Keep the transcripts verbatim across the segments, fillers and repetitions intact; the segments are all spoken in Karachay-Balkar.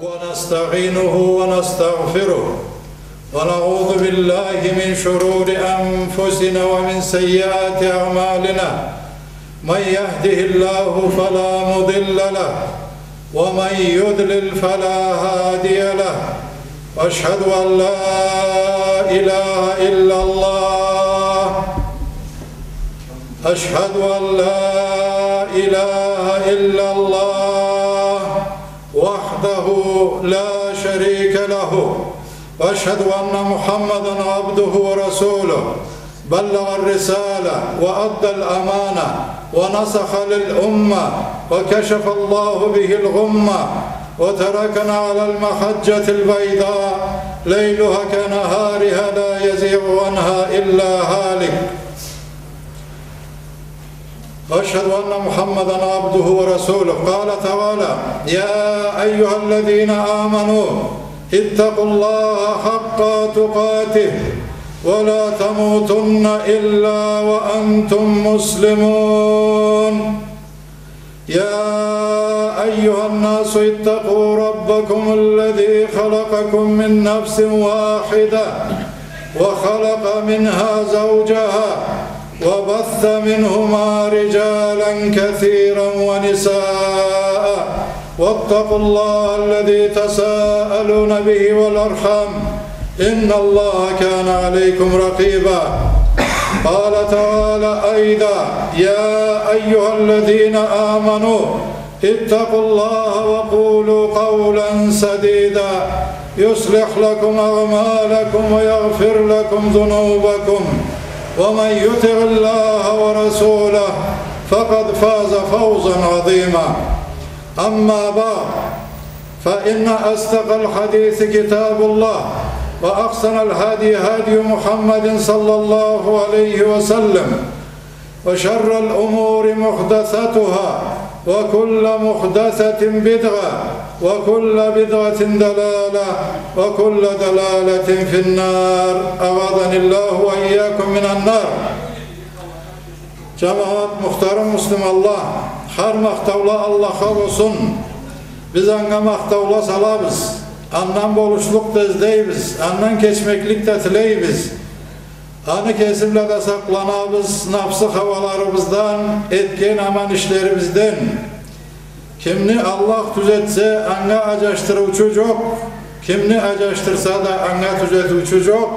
ونستعينه ونستغفره، ونعوذ بالله من شرور أنفسنا ومن سيئات أعمالنا. من يهده الله فلا مضل له، ومن يضلل فلا هادي له. وأشهد أن لا إله إلا الله. أشهد أن لا إله إلا الله وحده لا شريك له، وأشهد أن محمدا عبده ورسوله، بلغ الرسالة وأدى الأمانة ونصح للأمة وكشف الله به الغمة وتركنا على المحجة البيضاء ليلها كنهارها لا يزيغ عنها إلا هالك. وأشهد أن محمدا عبده ورسوله. قال تعالى: يا أيها الذين آمنوا اتقوا الله حق تقاته ولا تموتن إلا وأنتم مسلمون. يا أيها الناس اتقوا ربكم الذي خلقكم من نفس واحدة وخلق منها زوجها وبث منهما رجالا كثيرا ونساء واتقوا الله الذي تساءلون به والأرحام إن الله كان عليكم رقيبا. قال تعالى أيضا: يا أيها الذين آمنوا اتقوا الله وقولوا قولا سديدا يصلح لكم أعمالكم ويغفر لكم ذنوبكم ومن يطع الله ورسوله فقد فاز فوزا عظيما. أما بعد، فإن أصدق الحديث كتاب الله، وأحسن الهدي هدي محمد صلى الله عليه وسلم، وشر الأمور محدثاتها، وكل محدثة بدعة، وكل بدعة ضلالة، وكل ضلالة في النار. أعاذني الله وإياكم من النار. Джамагъат, мухтарым муслиманла, хар махтаула Аллахха болсун. Биз анга махтаула салабыз, андан болушлукъ да излейбиз, андан кечмеклик да тилейбиз. Аны кеси бла да сакъланабыз, напсы хауаларыбыздан, этген аман ишлерибизден. Кимни Аллах тюзетсе, анга аджашдырыучу джокъ, кимни аджашдырса да, анга тюзетиучю джокъ.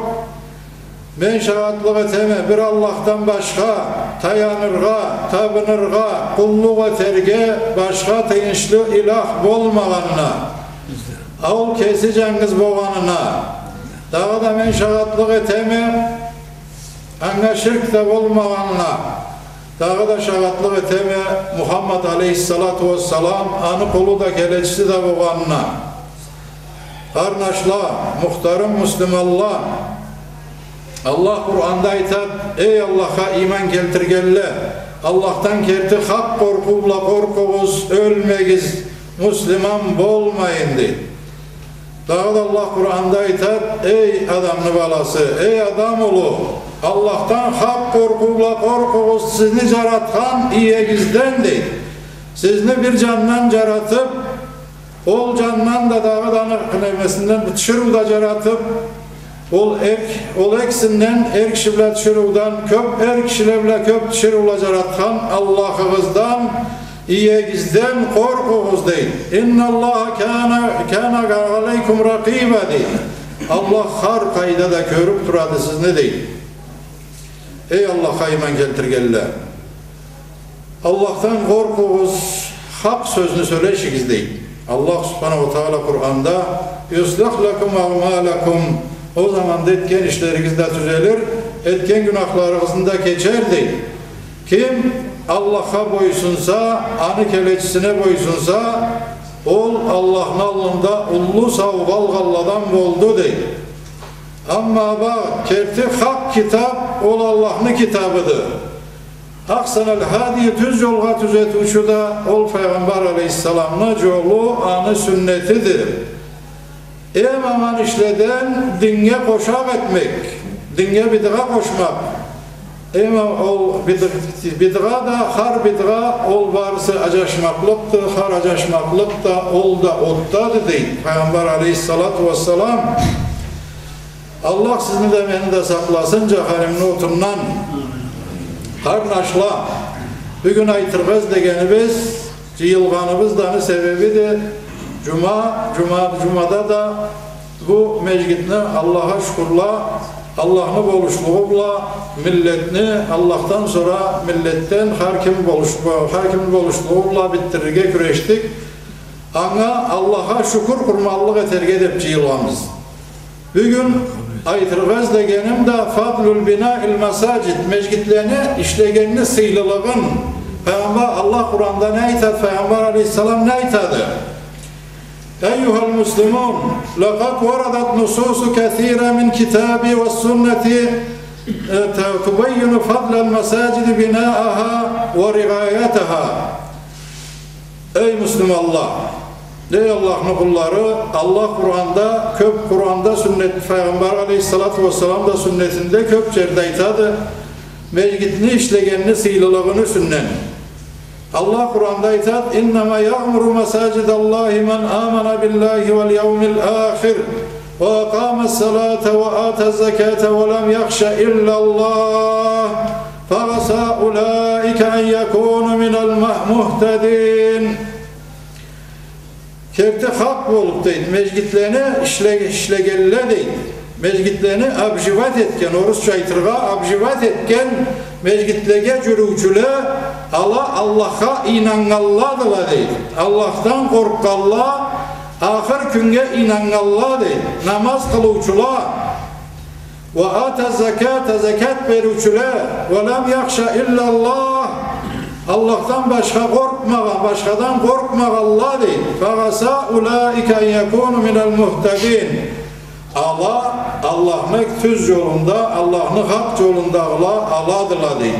Мен шагъатлыкъ этеме бир Аллахдан башха таяныргъа, табыныргъа, къуллукъ этерге башха тыйыншлы илях болмагъанына, а ол кеси джангыз болгъанына. Дагъыда мен шагъатлыкъ этеме анга ширк да болмагъанына. Дагъыда шагъатлыкъ этеме Мухаммад алейхиссалату уассалам аны къулу да, келечиси да болгъанына. Къарнашла, мухтарым муслиманла, Аллах Къуранда айтад: «Эй Аллахха ийман келтиргенле, Аллахдан керти хакъ къоркъуу бла къоркъугъуз, ёлмегиз, муслиман болмайын», — дейди. Дагъыда Аллах Къуранда айтад: «Эй адамны баласы, эй адам улу, Аллахдан хакъ къоркъуу бла къоркъугъуз, сизни джаратхан иегизден», — дейди. Сизни бир джандан джаратыб, ол джандан да дагъыда аны немесинден тиширыу да джаратыб, ол эр, ол экисинден, эр киши бла тиширыудан, кёб эр кишиле бла кёб тиширыула джаратхан Аллахыгъыздан, иегизден къоркъугъуз, дейди. «Инналлаха кана, кана алейкум ракъиба», — дейди. Аллах хар къайда да кёрюб турады сизни, дейди. Эй Аллахха ийман келтиргенле, Аллахдан къоркъугъуз, хакъ сёзню сёлешигиз, дейди. Аллах субханаху уа тагъала Къуранда: «Юслих лакум аъмалакум», ол заманда этген ишлеригиз да тюзелир, этген гюнахларыгъызны да кечер, дейди. Ким Аллахха бойсунса, аны келечисине бойсунса, ол Аллахны аллында уллу саугъа алгъанладан болду, дейди. Амма баъд, керти хакъ китаб, ол Аллахны китабыды. Ахсанал хадии, тюз джолгъа тюзетиучю да ол Файгъамбар алейхиссаламны джолу, аны сюннетиди. Эм аман ишледен диннге къошакъ этмек, диннге бидгъа къошмакъ. Эм ол бидъ-, бидъа да, хар бидъа ол барысы аджашмакълыкъды, хар аджашмакълыкъ да, ол да отдады, дейди Пайгъамбар алейхиссалату уассалам. Аллах сизни да, мени да сакъласын джаханимни отундан. Къарнашла, бюгюн айтыргъа излегенибиз, джыйылгъаныбыз да, аны себеби да джума, джума, джумада да бу межгитни, Аллахха шукурла, Аллахны болушлугъу бла, миллетни, Аллахдан сора миллетден хар ким болуш-, хар кимни болушлугъу бла битдирирге кюрешдик. Анга Аллахха шукур, къурманлыкъ этерге деб джыйылгъанбыз. Бюгюн айтыргъа излегеним да фадлу бинаиль масаджид, межгитлени ишлегенни сыйлылыгъын. Пайгъамбар, Аллах Къуранда не айтады, Пайгъамбар алейхиссалам не айтады? أيها المسلمون، لقد وردت نصوص كثيرة من كتاب والسنة، آه، تبين فضل المساجد بناءها ورعايتها. Эй муслиманла, эй Аллахны къуллары, Аллах Къуранда, кёб Къуранда, сюннет, Пайгъамбар алейхиссалату уассалам да сюннетинде кёб джерде айтады, межгитни ишлегенни сыйлылыгъыны юсюнден. Аллах Къуранда айтады: إنما يعمر مساجد الله من آمن بالله واليوم الآخر وأقام الصلاة وآتى الزكاة ولم يخش إلا الله فعسى أولئك أن يكونوا من المهتدين. Керти хакъ болуб, дейди, межгитлени ишле-, ишлегенле, дейди, межгитлени обживать этген, орусча айтыргъа, обживать этген межгитлеге джюрюучюле, ала Аллахха ийнаннганладыла, дейди. Аллахдан къоркъгъанла, ахыр кюннге ийнаннганла, дейди. Намаз къылыучула, وآتى الزكاة, закят бериучюле, ولم يخش إلا الله, Аллахдан башха къоркъмагъан, башхадан къоркъмагъанла, дейди. فعسى أولئك أن يكونوا من المهتدين. Ала Аллахны тюз джолунда, Аллахны хакъ джолундагъыла аладыла, дейди.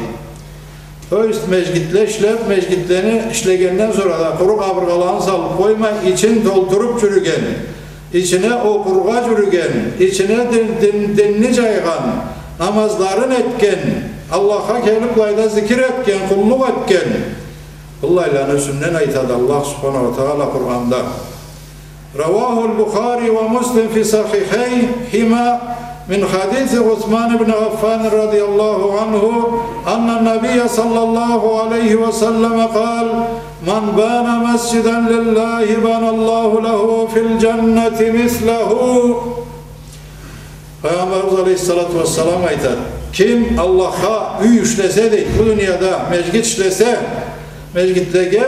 То есть межгитле ишлеб, межгитлени ишлегенден сора да къуру къабыргъаларын салыб къоймай, ичин толтуруб джюрюген, ичине окъургъа джюрюген, ичине дин, дин, динни джайгъан, намазларын этген, Аллахха келиб былайда зикир этген, къуллукъ этген. Быллайланы юсюнден айтады Аллах Субханаху уа Тагъала Къуранда. رواه البخاري ومسلم في صحيحيهما من حديث عثمان بن عفان رضي الله عنه أن النبي صلى الله عليه وسلم قال: من بنى مسجدا لله بنى الله له في الجنة مثله. Пайгъамбарыбыз алейхиссалату уассалам айтады: ким Аллахха юй ишлесе, дейди, бу дунияда межгит ишлесе, межгитлеге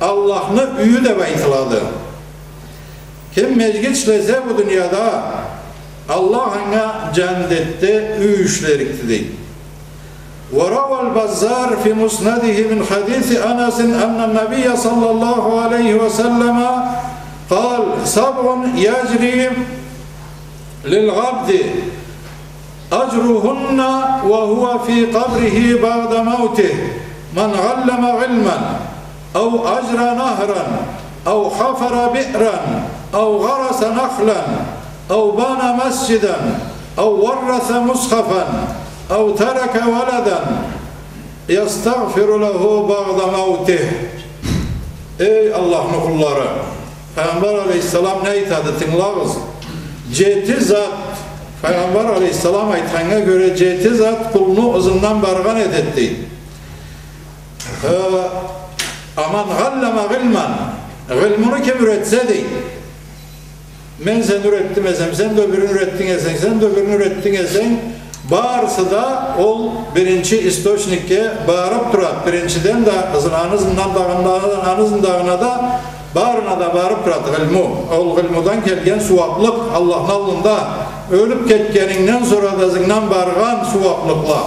Аллахны юйю деб айтылады. Ким межгит ишлесе бу дунияда, Аллах анга джандетде юй ишлерикди, дейди. وروى البزار في مسنده من حديث أنس أن النبي صلى الله عليه وسلم قال: سبع يجري للعبد أجرهن وهو في قبره بعد موته: من علم علما، أو أجرى نهرا، أو حفر بئرا، أو غرس نخلا، أو بنى مسجدا، أو ورث مصحفا، أو ترك ولدا يستغفر له بعد موته. Эй Аллахны къуллары, Пайгъамбар алейхиссалам не айтады, тынгылагъыз. Джети зат, Пайгъамбар алейхиссалам айтханнга кёре, джети зат къулну ызындан баргъан этеди, дейди. Э, من علم علما, илмуну ким юретсе, дейди. Мен сени юретдим эсем, сен да бирин юретдинг эсенг, сен да бирин юретдинг эсенг, барысы да ол биринчи источникге барыб турады. Биринчиден да, ызын-, аны ызындан дагъы-, аны ызындагъына да, барына да барыб турады илму. Ол илмудан келген сууаблыкъ, Аллахны аллында ёлюб кетгенингден сора да ызынгдан баргъан сууаблыкъла.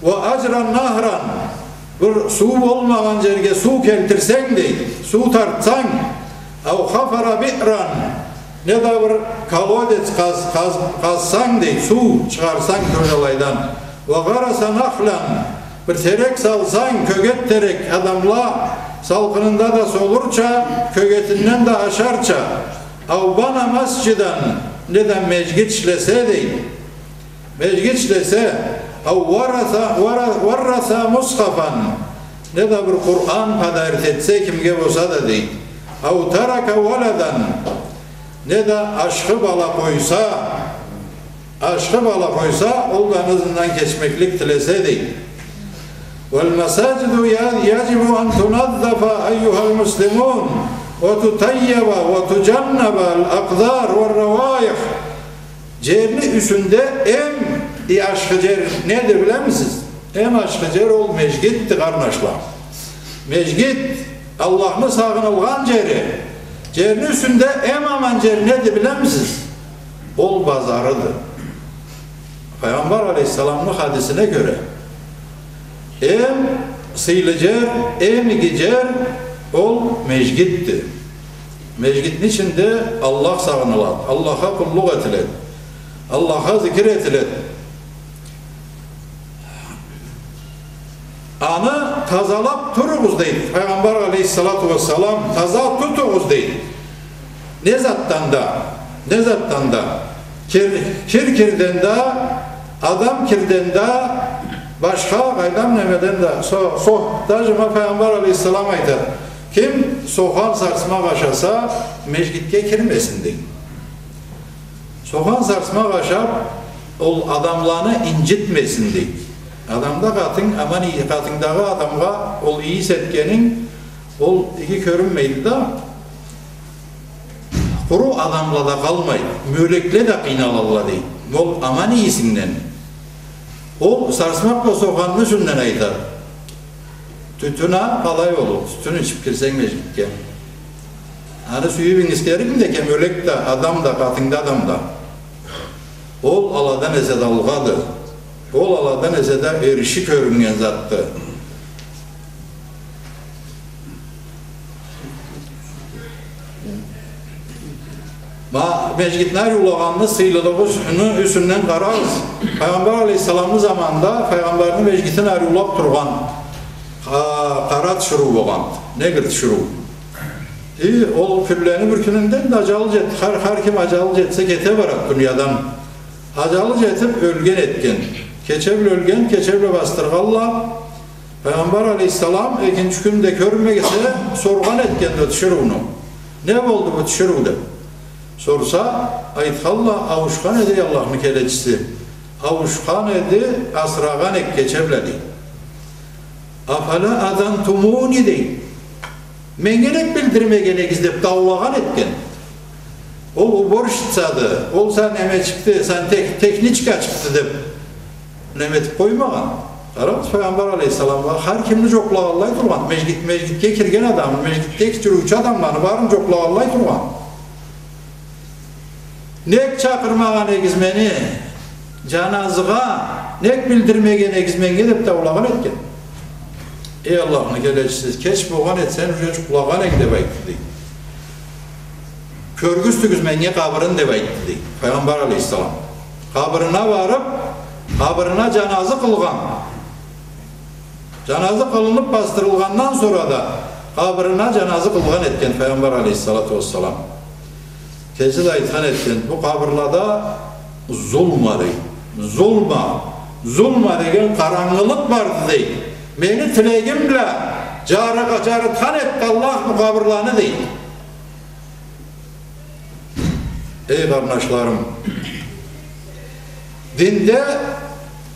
وأجرى نهرا, бир суу болмагъан джерге суу келтирсенг, дейди, суу тартсанг, أو حفر بئرا, неда бир колодец къаз-, къаз-, къазсанг, дейди, суу чыгъарсанг кёлалайдан, وغرس نخلا, бир терек салсанг, кёгет терек, адамла салкъынында да солурча, кёгетинден да ашарча, أو بنى مسجدا, неда межгит ишлесе, дейди. Межгит ишлесе, أو ورث، ور-، ورث مصحفا. Неда бир Къуран подарить этсе кимге болса да, дейди. أو ترك ولدا. Неда ашхы бала къойса, ашхы бала къойса, ол да аны ызындан кечмеклик тилесе, дейди. والمساجد ي-، يجب أن تنظف أيها المسلمون وتطيب وتجنب الأقذار والروائح. Джерни юсюнде эм ашхы джер неди, билемисиз? Эм ашхы джер ол межгитди, къарнашла. Межгит, Аллахны сагъынылгъан джери. Джерни юсюнде эм аман джер неди, билемисиз? Ол базарыды. Файгъамбар алейхиссаламны хадисине кёре, эм сыйлы джер, эм иги джер ол межгитди. Межгитни ичинде Аллах сагъынылады, Аллахха къуллукъ этиледи, Аллахха зикир этиледи. Аны тазалаб туругъуз, дейди Файгъамбар алейхиссалату уассалам, таза тутугъуз, дейди. Не затдан да, не затдан да, кир, кир кирден да, адам кирден да, башха къайдам немеден да, со-, со-, даже ма Файгъамбар алейхиссалам айтады, ким сохан сарсмакъ ашаса, межгитге кирмесин, дейди. Сохан сарсмакъ ашаб, ол адамланы инджитмесин, дейди. Адамда къатын, аман ий-, къатынгдагъы адамгъа ол ийис этгенинг, ол иги кёрюнмейди да, къуру адамла да къалмайды, мёлекле да къыйналалла, дейди. Ол аман ийисинден. Ол сарсмакъ бла соханны юсюнден айтады. Тютюн а къалай болур, тютюн ичиб кирсенг межгитге. Аны сюйюб ингис керекми да экен, мёлек да, адам да, къатынгда адам да. Ол аладан эсе да алгъады. Ол аладан эсе да эриши кёрюннген затды. Ма межгитни ариулагъанны сыйлылыгъы юсю-, юсюнден къарагъыз. Файгъамбар алейхиссаламны заманында Файгъамбарны межгитин ариулаб тургъан къа-, къара тиширыу болгъан, негр тиширыу. И ол кюнлени бир кюнюнде да аджалы джет-, хар, хар ким аджалы джетсе кете барад дуниядан. Аджалы джетиб ёлген этген. Кече бла ёлген, кече бла басдыргъалла. Файгъамбар алейхиссалам экинчи кюнде кёрмегенсе соргъан этген да тиширыуну. Не болду бу тиширыу деб сорса, айтхалла, ауушхан эди, Аллахны келечиси. Ауушхан эди, асырагъан эк кече бла, дей. أفلا أذنتموني, дей. Меннге нек билдирмеген эдигиз деб даулагъан этген. Ол уборщицады, ол са немечикди, сантех-, техничкачыкъды деб неме этиб къоймагъан. Къарагъыз, Файгъамбар алейхиссаламгъа хар кимни джокълагъанлай тургъан. Межгит, межгитге кирген адамны, межгитде кичирыучу адамланы барын джокълагъанлай тургъан. Нек чакъырмагъан эдигиз мени джаназыгъа, нек билдирмеген эдигиз меннге деб даулагъан этген. Эй Аллахны келечиси, кеч болгъан эди, сен уже джукълагъан эдинг, деб айтды, дей. Кёргюзтюгюз меннге къабырын, деб айтды, дей, Файгъамбар алейхиссалам. Къабырына барыб, къабырына джаназы къылгъан. Джаназы къылыныб басдырылгъандан сора да къабырына джаназы къылгъан этген Файгъамбар алейхиссалату уассалам. Кеси да айтхан этген, бу къабырлада зулма, дей. Зулма, зулма деген къарангылыкъ барды, дей. Мени тилегим бла джарыгъа-, джарытхан этди Аллах бу къабырланы, дей. Эй къарнашларым, динде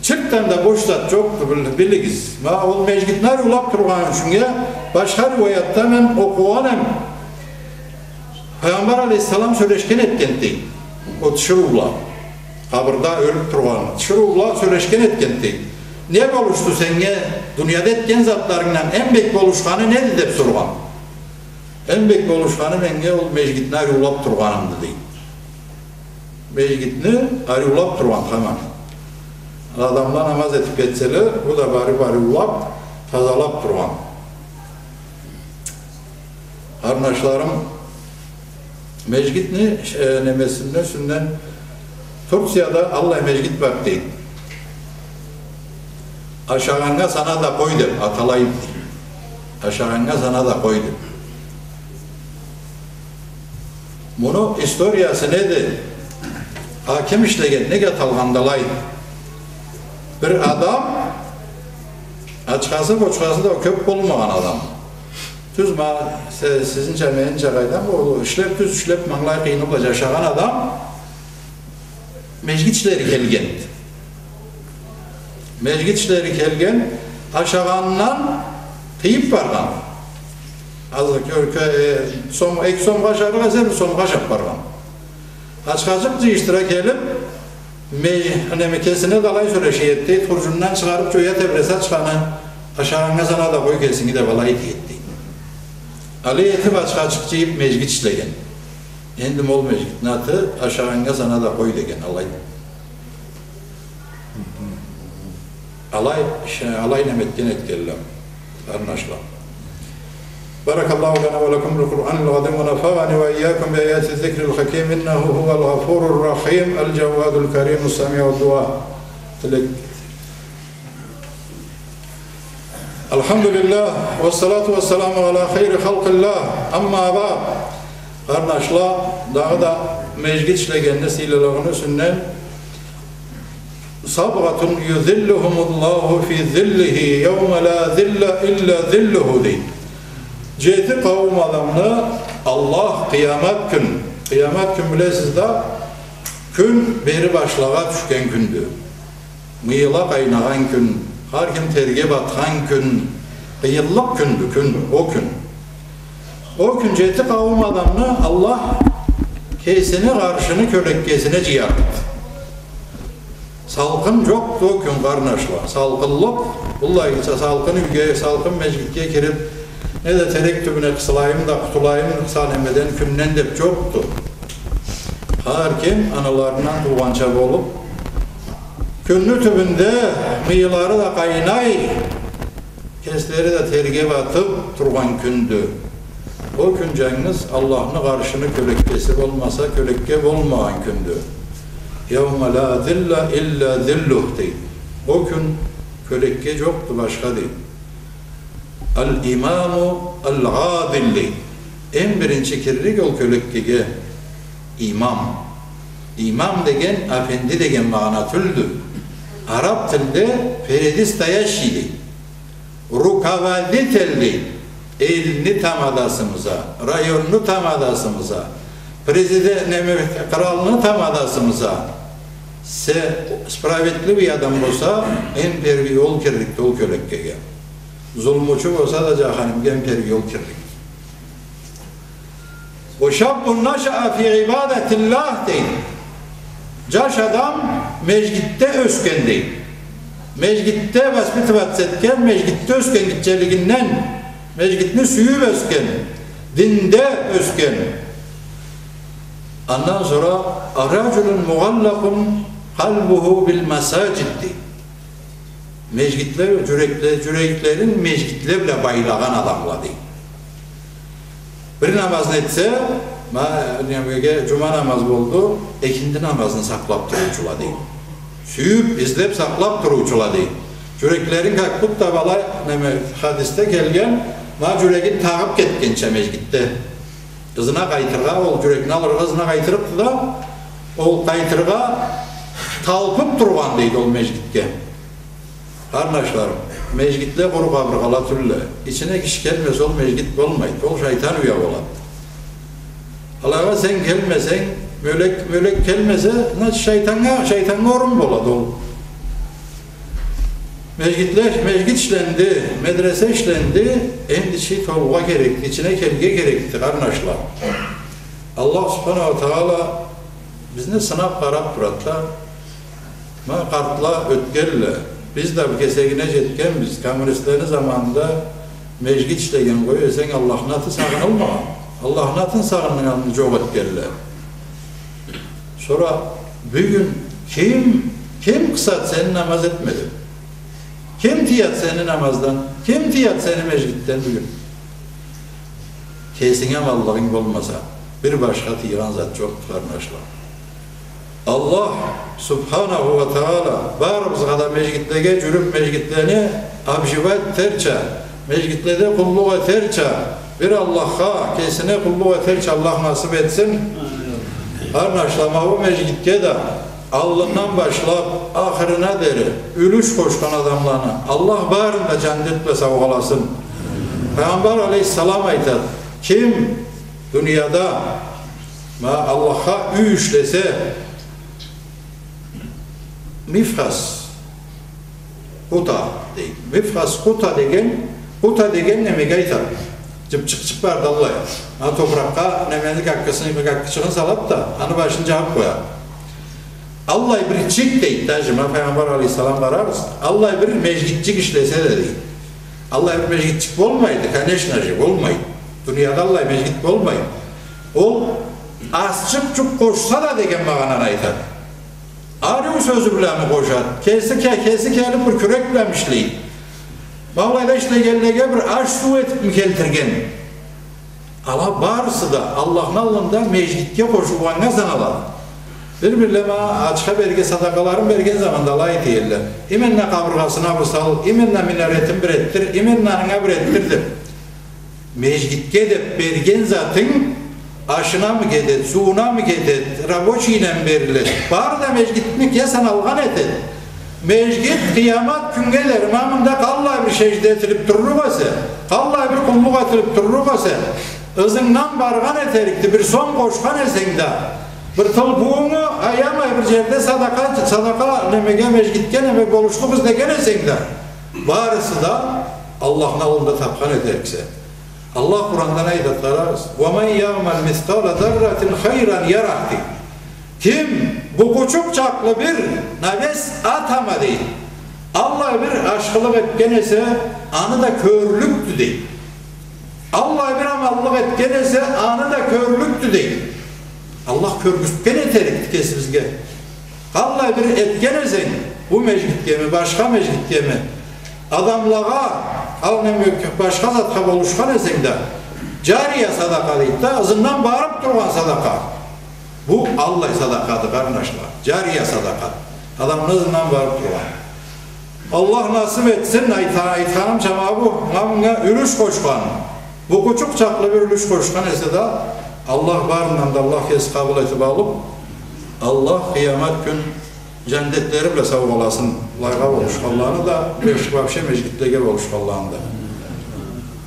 чыртдан да бош зат джокъду, бил-, билигиз. Ма ол межгитни ариулаб тургъаны ючюннге башха риуаятда мен окъугъан эм. Файгъамбар алейхиссалам сёлешген этгенди, дей, ол тиширыу бла. Къабырда ёлюб тургъан тиширыу бла сёлешген этгенди, дей. Не болушду сеннге, дунияда этген затларынгдан эм бек болушханы неди деб соргъан. Эм бек болушханы меннге ол межгитни ариулаб тургъанымды, дей. Межгитни ариулаб тургъан хаман. Адамла намаз этиб кетселе, бу да барыб ариулаб, тазалаб тургъан. Къарнашларым, межгитни, э, немесини юсюнден Турцияда аллай межгит бар, дейди. Ашагъаннга сана да къой деб аталайды, дейди. Ашагъаннга сана да къой деб. Муну историясы неди? А ким ишлеген, неге аталгъанды алай? Бир адам ачхасы, бочхасы да кёп болмагъан адам. Тюз ма-, се-, сизинча, менича къайдам, ол ишлеп, тюз ишлеп, мангылай къыйыны бла джашагъан адам межгит ишлери келген. Межгит ишлери келген, ашагъанындан тыйып баргъан. Азыр кё-, кё-, э, сом, эки сомгъа ашарыкъ эсе, бир сомгъа ашап баргъан. Ачхачыкъ джыйышдыра келип, ме-, неме, кесине да алай сёлеше эди, хурджунундан чыгъарып, джоя тебресе ачханы, ашагъаннга сана да къой, кесинги да алай эт, дейди. Алай этип, ачхачыкъ джыйып, межгит ишлеген. Энди ма ол межгитни аты ашагъаннга сана да къой деген, алай. Алай, ше-, алай неме этген этгенле, къарнашла. بارك الله لنا ولكم بالقرآن العظيم ونفعني وإياكم بآيات الذكر الحكيم إنه هو الغفور الرحيم الجواد الكريم السميع الدعاء. Тилек. الحمد لله والصلاة والسلام على خير خلق الله أما بعد. Къарнашла, дагъыда да межгит ишлегенни сыйлылыгъыны юсюнден سبعة يظلهم الله في ظله يوم لا ظل إلا ظله, дейди. Джети къауум адамны Аллах къыямат кюн, къыямат кюн, билесиз да, кюн бери башлагъа тюшген кюндю. Мыйыла къайнагъан кюн, хар ким терге батхан кюн, къыйынлыкъ кюндю, кюн, ол кюн. Ол кюн джети къауум адамны Аллах кесини къаршыны кёлеккесине джыярыкъды. Салкъын джокъду ол кюн, къарнашла. Салкъынлыкъ, быллайгъыча салкъын юйге, салкъын межгитге кирип, неда терек тюбюне къысылайым да къутулайым са немеден, кюнден деп джокъду. Хар ким аналарындан туугъанча болуп, кюнню тюбюнде мыйылары да къайнай, кеслери да терге батып тургъан кюндю. Ол кюн джангыз Аллахны къаршыны кёлеккеси болмаса, кёлекке болмагъан кюндю. يوم لا ظل إلا ظله, дейди. Ол кюн кёлекке джокъду башха, дейди. الإمام العادل, дейди. Эм биринчи кирлик ол кёлеккеге имам. Имам деген афенди деген магъана тюлдю. Араб тилде передистоящий, дейди. Руководитель, дейди. Элни тамадасымыза, районну тамадасымыза, президент, неме, къралны тамадасымыза. Се справедливый адам болса, эм первый ол кирликди ол кёлеккеге. Зулмучу болса да, джаханимге эм первый ол кирлик. وشاب نشأ في عبادة الله, дейди. Джаш адам межгитде ёсген, дейди. Межгитде воспитываться этген, межгитде ёсген гитчелигинден, межгитни сюйюп ёсген, динде ёсген. Андан сора, رجل معلق قلبه بالمساجد, дейди. Межгитле, джюрекле-, джюреклерин межгитле бла байлагъан адамла, дейди. Бир намазны этсе, ма-, немеге, джума намаз болду, экинди намазны сакълап туруучула, дейди. Сюйюп, излеп сакълап туруучула, дейди. Джюреклерин как будто былай, неме, хадисде келген, ма джюрегин тагъып кетгенча межгитде. Ызына къайтыргъа, ол джюрекни алыргъа ызына къайтырыкъды да, ол къайтыргъа талпып тургъан, дейди, ол межгитге. Къарнашларым, межгитле къуру къабыргъала тюлле. Ичине киши келмесе, ол межгит болмайды. Ол шайтан уя болады. Алайгъа сен келмесенг, мёлек, мёлек келмесе, значит, шайтаннга, шайтаннга орун болады ол. Межгитле, межгит ишленди, медресе ишленди, энди ичи толургъа керекди, ичине келирге керекди, къарнашла. Аллах Субханаху уа Тагъала бизни сынап къарап турады да, ма къартла ётгенле, биз да бир кесегине джетгенбиз, коммунистлени заманында межгит ишлеген къой эсенг, Аллахны аты сагъынылмагъан. Аллахны атын сагъыннганны джокъ этгенле. Сора бюгюн ким, ким къысады сени намаз этме деп? Ким тыяды сени намаздан? Ким тыяды сени межгитден бюгюн? Кесинге аманлыгъынг болмаса, бир башха тыйгъан зат джокъду, къарнашла. Аллах Субханаху уа Тагъала барыбызгъа да межгитлеге джюрюп, межгитлени обживать этерча, межгитледе къуллукъ этерча, бир Аллахха, кесине къуллукъ этерча Аллах насып этсин. Къарнашла, ма бу межгитге да Аллындан башлап ахырына дери юлюш къошхан адамланы Аллах барын да джандет бла саугъаласын. Пайгъамбар алейхиссалам айтады: ким дунияда ма Аллахха юй ишлесе, мифхас къута, дейди. Мифхас къута деген, къута деген немеге айтады? Джыпчыкъчыкъ барды аллай. Ма топуракъгъа немени гаккысын, гаккычыгъын салады да, аны башын джабып къояды. Аллай бир чик, дейди, даже ма Пайгъамбар алейхиссалам, къарагъыз, аллай бир межгитчик ишлесе да, дейди. Аллай бир межгитчик болмайды, конечно же, болмайды. Дунияда аллай межгит болмайды. Ол азчыкъ джукъ къошса да деген магъананы айтады. Ариу сёзю бла мы къошады? Кеси ке-, кеси келип бир кюрек бла мы ишлейди? Ма былайда ишлегенлеге бир аш-суу этип мы келтирген? Ала барысы да Аллахны аллында межгитге къошулгъаннга саналады. Бир-бирле ма ачха берге, садакъаларын берген заманда алай дейдиле: именно къабыргъасына бир сал, именно минаретин бир этдир, именно анга бир этдир, деп. Межгитге деп берген затынг ашына мы кетеди, сууна мы кетеди, рабочийине ми бериледи? Бары да межгитники саналгъан этеди. Межгит къыямат кюннге дери ма мында къаллай бир сежде этилип турлукъ эсе, къаллай бир къуллукъ этилип турлукъ эсе, ызынгдан баргъан этерикди, бир сом къошхан эсенг да, бир тылпыуунгу аямай бир джерде садакъа, садакъа немеге, межгитге неме болушлукъ излеген эсенг да, барысы да Аллахны аллында тапхан этериксе. Аллах Къурандан айтады, къарагъыз: «Ва ман яъмал мискъала зарратин хайран ярах», — дейди. Ким букъучукъ чакълы бир навес атома, дейди, аллай бир ашхылыкъ этген эсе, аны да кёрлюкдю, дейди. Аллай бир аманлыкъ этген эсе, аны да кёрлюкдю, дейди. Аллах кёргюзтген этерикди кесибизге. Къаллай бир этген эсенг, бу межгитгеми, башха межгитгеми, адамлагъа, ал неме, башха затха болушхан эсенг да, джария садакъа дейди да, ызындан барып тургъан садакъа. Бу аллай садакъады, къарнашла, джария садакъа. Адамны ызындан барып тургъан. Аллах насып этсин, айта-, айтханымча, ма бу, ма мынга юлюш къошхан, букъучукъ чакълы бир юлюш къошхан эсе да, Аллах барындан да Аллах кеси къабыл этип алып, Аллах къыямат кюн джандетлери бла саугъаласын былайгъа болушханланы да, меж-, вообще межгитлеге болушханланы да.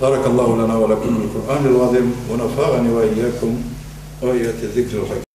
بارك الله لنا ولكم بالقرآن العظيم ونفعني وإياكم وإياكم بالذكر الحكيم.